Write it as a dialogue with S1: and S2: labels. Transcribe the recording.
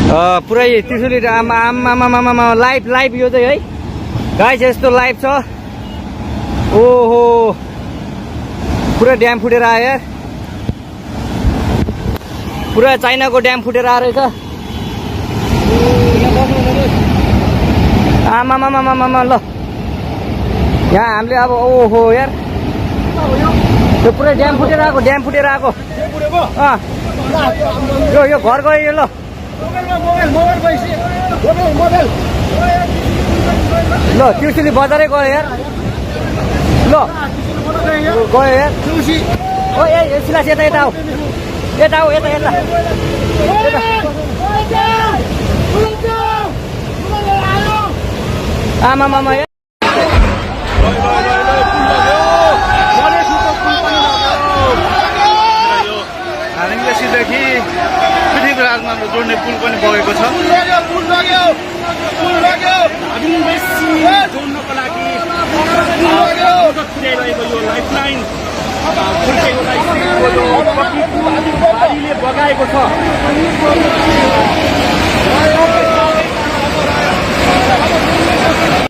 S1: पुरै त्रिशुली आमा लाइभ यो चाहिँ है गाइस यस्तो लाइभ छ। ओहो पुरा ड्याम फुटेर आयो यार, पुरा चाइनाको ड्याम फुटेर आएर रहेछ। आमा ल यहाँ हामीले अब ओहो यार यो पुरै ड्याम फुटेर आएको यो घर गयो यो। ल ल त्रिशुली बजारै गयो यार। ल गयो यार ओ ए सिलास यता आऊ यता आमा यार
S2: देखि पृथ्वीराजमा जोड्ने पुल पनि बगेको छ। जोड्नको लागि पुर्याइरहेको यो लाइफलाइन फुर्केको लागि बगाएको छ।